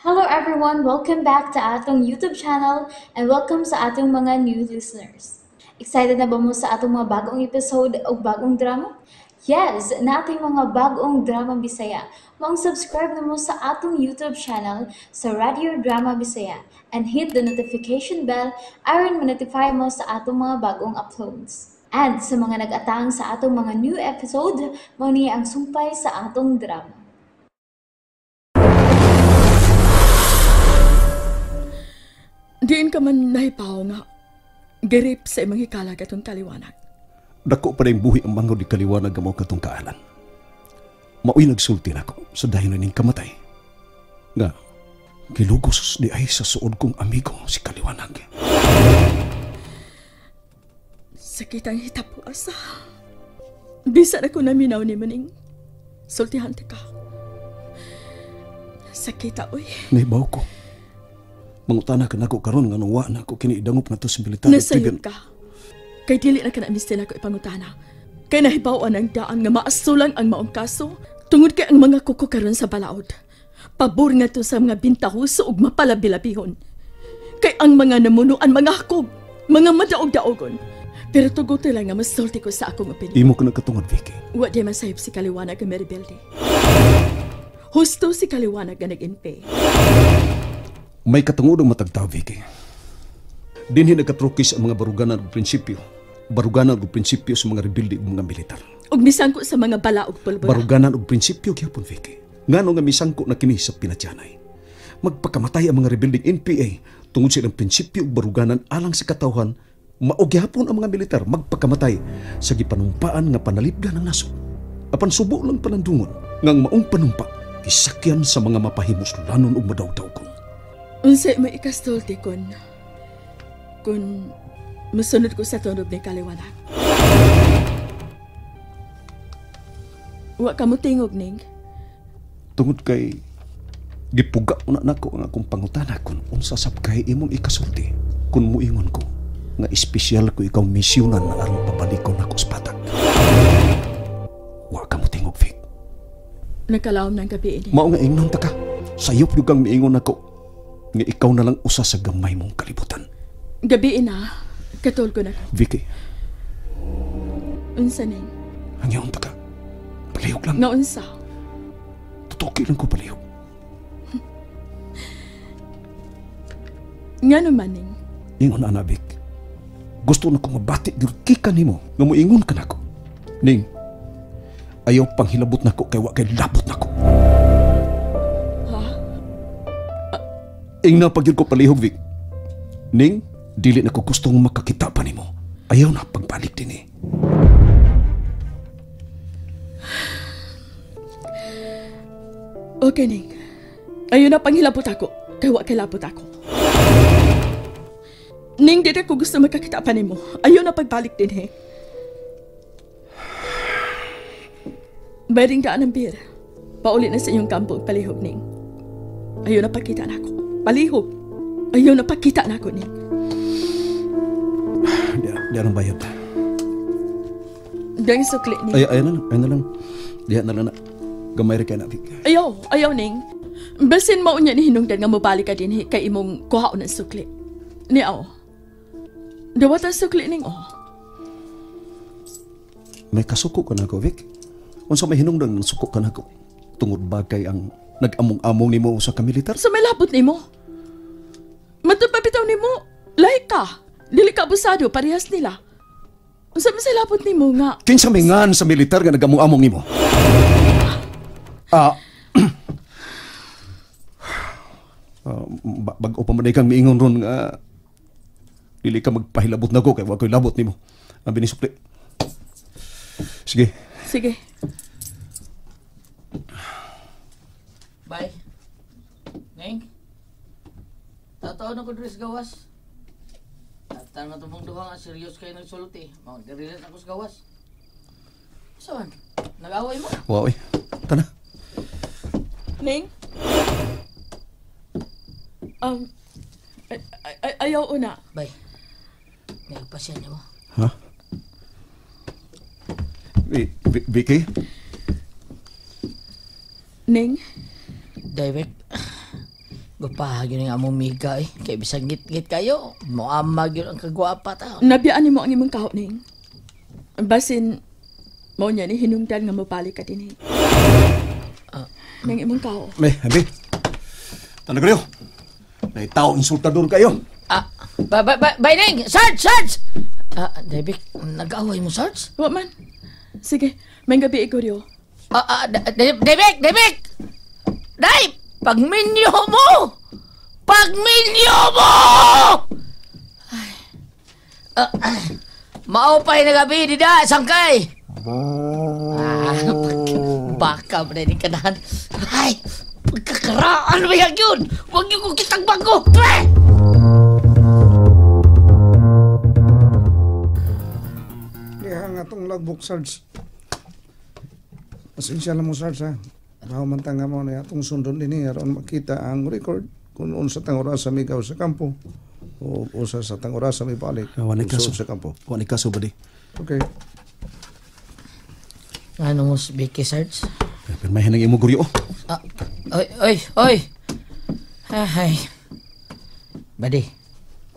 Hello everyone! Welcome back to atong YouTube channel and welcome sa atong mga new listeners. Excited na ba mo sa atong mga bagong episode o bagong drama? Yes! Nating mga bagong drama Bisaya. Maong subscribe na mo sa atong YouTube channel sa Radio Drama Bisaya and hit the notification bell aron ma-notify mo sa atong mga bagong uploads. And sa mga nag-atang sa atong mga new episode, mao ni ang sumpay sa atong drama. Diin ka man nahipaw nga girip sa imong hikalag atong Kaliwanag. Dako pa rin buhi ang mangod ni Kaliwanag nga mao katong kaalan. Maoy nagsulti nako sa dayon ning kamatay. Nga gilugos di ay sa suod kong amigo si Kaliwanag. Sakit ang hitabo asa. Bisan ako naminaw ni maning sultihan ta ka. Sakita oy. Nahibaw ko. Mangutana ka nako karon nga wa na ako kini idangop ngadto sa militar. Nasayod ka. Kay dili na ka na mister nako ipangutana. Kay nahibaw-an ang daan nga maasulang ang maong kaso tungod kay ang mga kuko karon sa balaod. Pabor ngadto sa mga bintahuso ug mapalabilabihon. Kay ang mga namunuan mga hakog, mga madaog-daogon. Pero tuguti lang nga masulti ko sa akong opinion. Imo ka nagkatungod, Vicky. Wa di masayop si Kaliwanag nga rebelde. Husto si Kaliwanag nga nag-inpe. May katungod ang matag tao, Vicky. Dinhi nagkatrukis ang mga baruganan og prinsipyo. Baruganan og prinsipyo sa mga rebelde ug mga militar. Ug misangko sa mga bala ug pulbura. Baruganan og prinsipyo gyapon, Vicky. Ngano nga misangko na kini sa pinatyanay. Magpakamatay ang mga rebeldeng NPA tungod sa ilang prinsipyo ug baruganan alang sa katawhan, mao gyapon ang mga militar magpakamatay sa gipanumpaan nga panalipdan ng nasod. Apan subo lang panandungon nga ang maong panumpa gisakyan sa mga mapahimuslanon ug madawdawgon. Unsay may ikastulti kun musunod ko sa tunog ni Kaliwanag. Wa ka mo tingog, Ning. Tungod kay gipuga una nako ang akong pangutana kun unsa sab kay imong ikasulti kun muingon ko nga espesyal ko ikaw misyonan na aron pabalikon nako sa patag. Wa ka mo tingog, Vic. Nagkalawom ng gabi ini. Mao nga ingnon ta ka. Sayop gyud kang miingon nako nga ikaw na lang usa sa gamay mong kalibutan. Gabi ina, katol ko na ko. Vicky. Unsa ning? Hangyaon ta ka. Palihog lang. Nga unsa? Tutuki lang ko palihog. Nga naman ning? Ingon ana, Vic. Gusto na ko mabati gyud kika nimo nga moingon ka nako. Ning, ayaw panghilabot nako kay wa kay labot nako. Ha? Ingna pag yun ko palihog, Vic. Ning, dili na ko gustong makakita pa nimo. Ayaw na pagbalik din eh. Okay, Ning. Ayaw na panghilabot ako. Kay wa kay labot ako. Ning, dili ko gusto makakita pa nimo. Ayaw na pagbalik din eh. Bayring daan ang beer. Pauli na sa inyong kampo palihog, Ning. Ayaw na pagkita na ako. Palihog. Ayaw na pagkita na ako, Ning. Di anong bayad. Dang sukli, Ning. Ay, ayaw na lang. Ayaw na lang. Diya na lang na. Gamay rin kayo na, Vic. Ayaw, Ning. Basin mao niya ni hinungdan nga mobalik ka din kay imong kuhaon ng sukli. Ni, aw. Dawat ang sukli, Ning, oh. May kasuko ka na ako, Vic. Unsa may hinungdan ng suko ka na ako? Tungod ba kay ang nag-among-among nimo sa kamilitar? Sa may labot nimo. Matod pa bitaw nimo. Lahi ka. Dili ka abusado, parehas nila. Unsa man sa labot nimo nga? Kinsa may ngan sa militar nga nag-among-among nimo? Bag-o pa man kang miingon ron nga dili ka magpahilabot nako kay wa koy labot nimo. Ang binisukli. Sige. Sige. Bye. Neng. Tataon ako diri sa gawas. Tan matumong duha nga serious kayo nagsulti. Magdirilat ako sa gawas. Saan? Nag-away mo? Wow, eh. Tana. Neng? Ayaw una. Bay. Nagpasya niya mo. Ha? Vicky? Ning? David, Gwapaha gyud ang among Mika eh. Kay bisag ngit-ngit kayo, moama gyud ang kagwapa ta. Nabiyaan nimo ang imong kaho, Ning. Basin, mao niya ni hinungdan nga mobalik ka dinhi. Nang imong kaho. May, abi. Tanag kayo. Naitaw insultador kayo. Ah, bye, Ning! Sarge! Sarge! Ah, David, nag-away mo, Sarge? Wa man. Sige, may gabi igoryo. David! David! Day! Pagminyo mo! Pagminyo mo! Ay. Maupay na gabi, dida, sangkay! Baka mo na ni kanahan. Ay! Pagkakaraan ba yan yun? Huwag niyo kong kitang bago! Eh! Diha nga itong logbook, Sarge. Pasensya lang mo, Sarge, ha? Mahuman ta nga mo na atong sundon din aron makita ang record kung unsa tang oras migaw sa kampo o usa sa tang oras mibalik sa kampo. Wa ni kaso badi. Okay. Ano mo Vicky, Sarge? Pirmahin ang imo guryo. Ah, oy, oy, oy. Ay. Badi.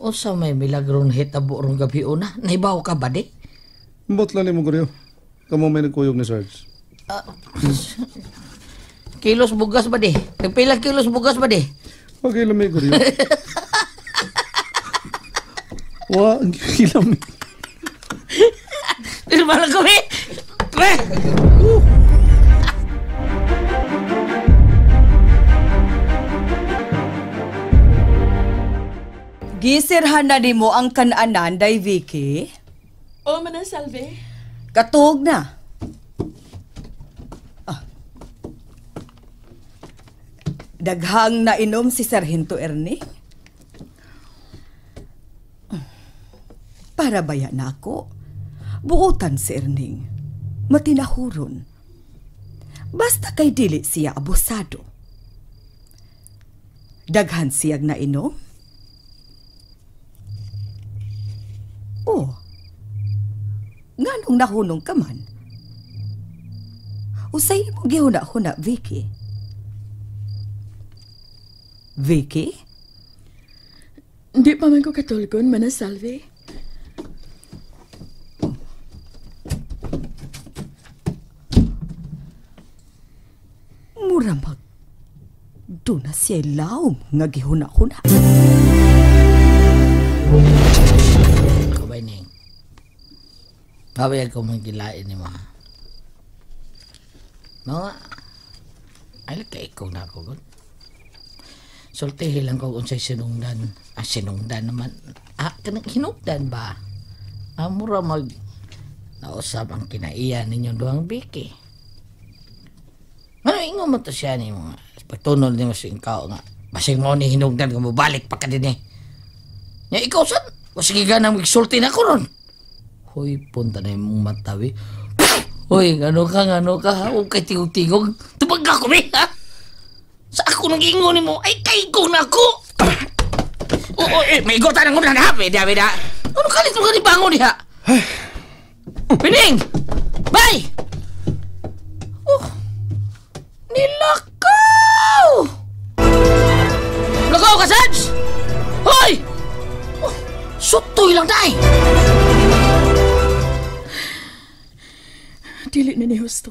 Unsa may milagrong hitabo rong gabi una? Nahibaw ka badi? Mbot lang nimo guryo. Kamo may nagkuyog ni Sarge. Kilos bugas ba di? Nagpila kilos bugas ba di? Okay lang may guryo. Wa, kilami. Pirma lang kami. Pre! Gisirhan na nimo ang kananan, Day Vicky? Oo, manang Salve. Katuog na. Ah. Daghang nainom si Sargento Ernie. Para baya na ako, buotan si Erning. Matinahuron. Basta kay dili siya abusado. Daghan siyag nainom? Oh. Nganong nahunong ka man? Usay mo gihuna-huna, Vicky? Vicky? Hindi pa man ko katulgon, Manang Salve. Mura mag... Doon na siya laom nga gihuna-huna. Kabay, Ning. Babayag ko mong gilain ni mga. Mga... Ay, kaikaw na ako, God. Sultihin lang ko unsay sinungdan. Ah, sinungdan naman. Ah, kanang hinugdan ba? Ah, mura mag... Nausap ang kinaiyan ninyong duhang Vicky. Ano, ingon mo to siya ni mga... Pagtunol ni mo sa ikaw nga. Basing mo ni hinugdan kung mabalik pa ka din eh. Nya ikaw san? O sige ka na magsulti na ko ron. Hoy, punta na yung matawi. Hoy, ano ka, ano ka? Huwag kay tingog-tingog. Tubag ka kumi, ha? Sa ako nang ingon ni mo, ay kay na ako! Oo, eh, may gota nang unan, ha? Pwede, pwede. Ano kalit mo ka ni bangon niya? Pining! Bye! Oh, nilakaw! Lakaw ka, Sarge! Hoy! Oh, sutoy lang tayo! Dili na ni husto.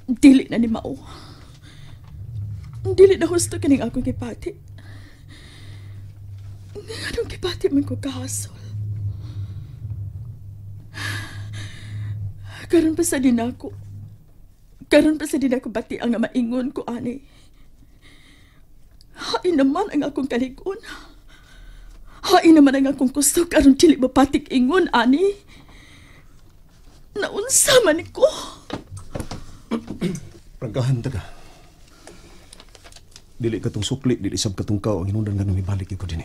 Dili na ni mao. Dili na husto kaning akong gipati. Anong gipati man ko kahasol? Karon pa sa din ako. Karon pa sa din ako bati ang maingon ko ani. Hain naman ang akong kaligon. Hain naman ang akong kusog aron dili mapatik ingon ani. Naunsa man ko. Prangkahan ta ka. Dili katong sukli, dili sab katong kao ang hinungdan nga mibalik ko dinhi.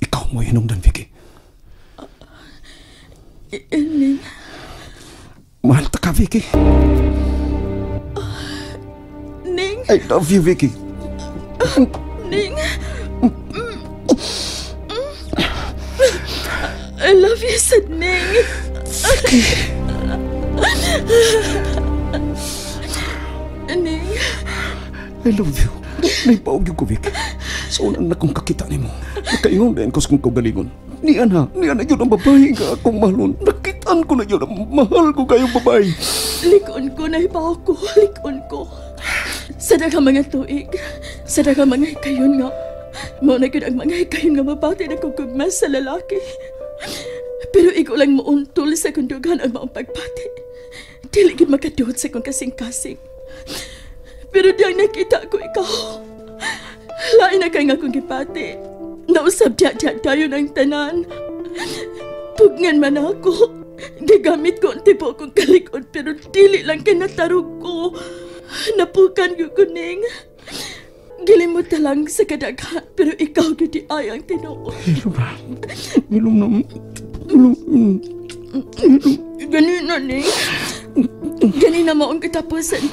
Ikaw mo hinungdan, Vicky. Erning. Mahal ta ka, Vicky. Ning. I love you, Vicky. Ning. I love you, sad Ning. Ning. I love you. Naipaog yung ko, Vic. Sa unang na kong kakita nimo. Nakaingon din ko sa kong kaugalingon. Niya na yun ang babae nga akong mahalon. Nakitaan ko na yun ang mahal ko kayong babae. Likon ko, nahibaw ko. Likon ko. Sa daghang mga tuig, sa daghang mga hikayon nga, mao na gyud ang mga hikayon nga mabati na kong gugma sa lalaki. Pero ikaw lang muuntol sa kundugan ang maong pagpati. Dili gyud makaduot sa kong kasing-kasing. Pero diyang nakita ko ikaw. Lain na kay nga kong gipati. Nausab diya tayo ng tanan. Pugnan man ako. Gigamit ko ang tibo kong kalikod pero dili lang kinatarog ko. Napukan ko kuning. Gilimot ta lang sa kadaghan pero ikaw gyud ay ang tinuod. Hilom na. Hilom na. Hilom. Ganina ni. Ganina maong katapusan.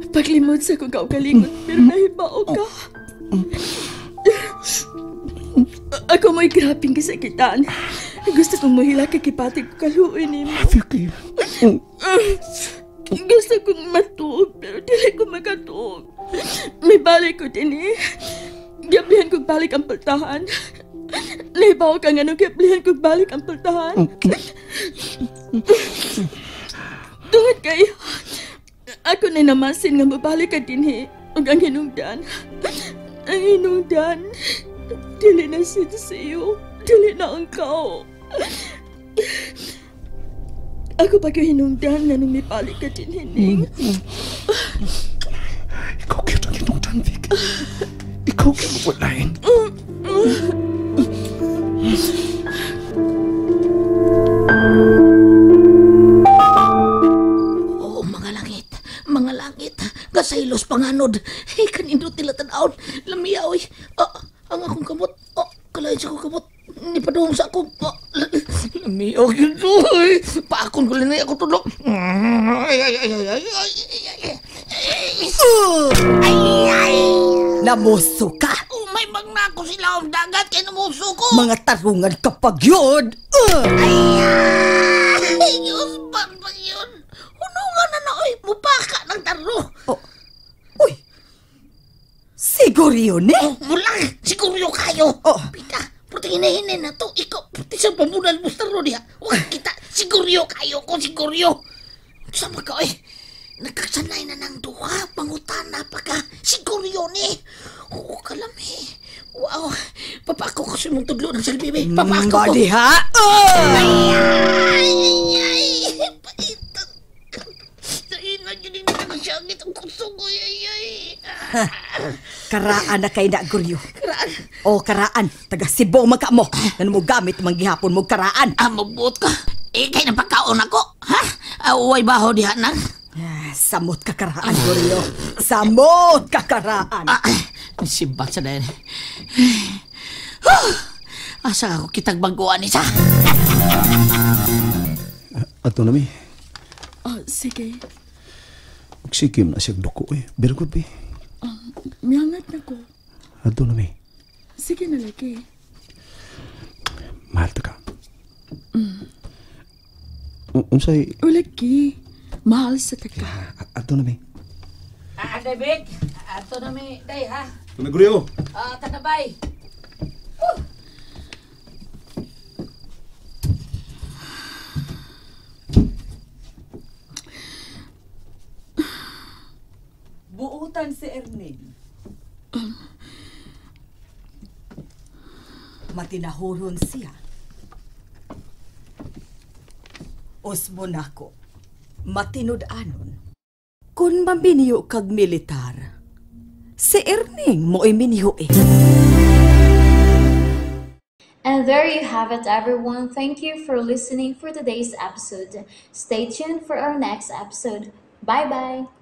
Paglimot sa kong kaugalingon pero nahibao ka. Ako mo'y grabing kasakitan. Gusto kong mahila kay kipati ko kaluoy nimo. Vicky. Gusto kong matuog pero dili ko makatuog. May balik ko din eh. Giablihan kong balik ang pultahan. Nahibaw ka nga nung giablihan kong balik ang pultahan. Tungod kay ako na namasin nga mabalik ka din eh. Ug ang hinungdan. Ang hinungdan. Dili na sinsiyo. Dili na ang kao. Ako pa kayo hinungdan nga nung mipalik ka din, Hining. Ikaw kayo ang hinungdan, Vic. Ikaw kayo mawalain. Oh, mga langit. Mga langit. Gasaylos panganod. Hey, kanindot nila tan-awon. Lamiya, oy. Oh, ang akong kamot. Oh, kalain sa akong kamot. Nipadung sa akong. Oh, lamiya, yun. Oy. Paakon ko lang ako tudlo. Ay, ay, ay, ay, ay, ay, ay, ay, ay. Namuso ka! Oh, may magna ko sila ang dagat kay namuso ko. Mga tarungan kapag yun! Ay, ay, Diyos, ban ba yun? Hunungan na na, oy, mupaka ng taro. Oh. Uy! Siguro yun eh? Oh, mulang, siguro kayo. Oh. Pita, puti hinahinin na to. Ikaw, puti sa pamunal mo sa taro niya. Huwag kita, siguro kayo ko, siguro. Sama ka, oy. Nagkasanay na ng duha, pangutana pa ka. Siguro yun eh. Oo, kalami. Wow, papako ko sa mong tudlo ng salbibi. Papako ko. Bali ha? Ay, ay, ay, paitan. Sa ina, yun yung nakasyangit ang kusog. Ay, ay, ay. Karaan na kay na, Guryo. Karaan? O, karaan. Taga Cebu man ka mo. Ano mo gamit manggihapon mo karaan? Ah, mabuot ka. Eh, kay napagkaon ako. Ha? Uway baho diha nang. Samot ka karaan, Guryo. Samot ka karaan. Ah, simbat sa dahil. Asa ako kitag baguan isa. Ato na mi. Oh, sige. Magsikim na siya duko eh. Very good, bi. Miangat na ko. Ato na mi. Sige na lagi. Mahal ta ka. Unsay? Ulagi. Mahal sa taka. Ato na mi. Day, Vic. Ato na mi, day, ha? Ato na, Guryo. Tanabay. Buutan si Erning. Matinahuron siya. Osmo nako. Matinud-anon. Kung maminiyo kag militar, si Erning mo'y miniyo eh. And there you have it, everyone. Thank you for listening for today's episode. Stay tuned for our next episode. Bye-bye!